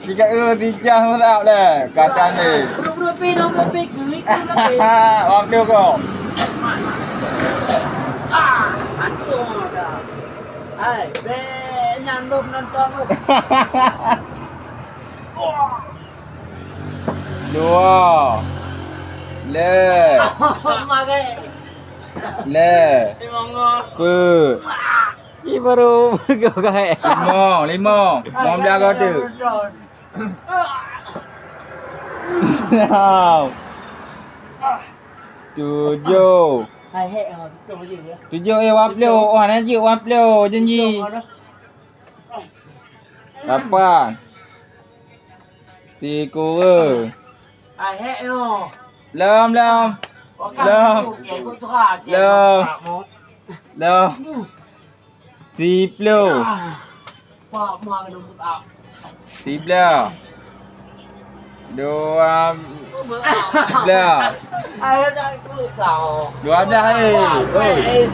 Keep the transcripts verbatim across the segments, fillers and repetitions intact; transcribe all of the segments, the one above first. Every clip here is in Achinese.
Tiga, eh, tiga murah leh. Kata ni. Dua puluh pi, dua puluh pi, kuih, dua puluh pi. Waktu kau. Ah, aduh, dah. Hai, be, nyan belum nonton tu. Dua. Le. Magai. Le. Pe. Ni baru gagai. Limong, limong. Limong belas kau tu. Enam. Tujuh. Hai, hek, ah, betul je, ya. Tujuh, eh, dua puluh. Oh, hana jeuet dua puluh, janji. Betul, ada. Lapan. Sikura. Hai, hek, yo. Lom, lom. Lom. Lom. Lom. Aduh. Siploh. Ah. Pak, ma kena push up. Siblah. Dua blah. Ayo dah ikut kau. Dua blah, eh. Oi.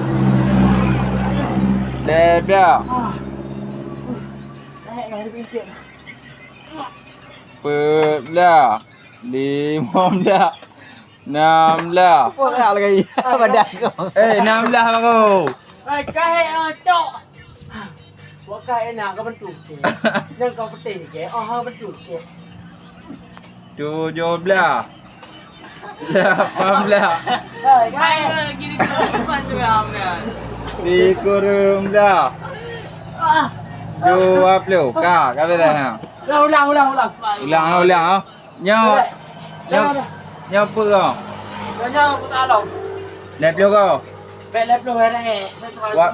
Dua blah. Ah. Naik, naik, naik. Peuet blah. Lima blah. Enam blah. Apa tak lagi? Badan kau. Eh, enam blah baru. Hai, kahek, ah, cok. Buat kahek nak kau bantu sikit. Jangan kau petik sikit. Oh, ha, bantu sikit. Tujuh blah. Lapan blah. Hai, kahek. Hai, lagi di depan tu, ya, Amran. Sikureueng blah. Ah. Dua puluh. Ka, ka beres, ha. Ulang, ulang, ulang, ulang. Ulang, ulang, ha. Nyoe, nyoe, nyoe peue kau? Nyoe aku tak tahu. Lhèe ploh kau? Bèk lhèe ploh, eh, eh. Wak.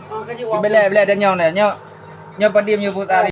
Oh, kerja wak. Bèk lhèe, bèk lhèe, dan nyoe, nyoe. Nyoe padum nyoe peue tak?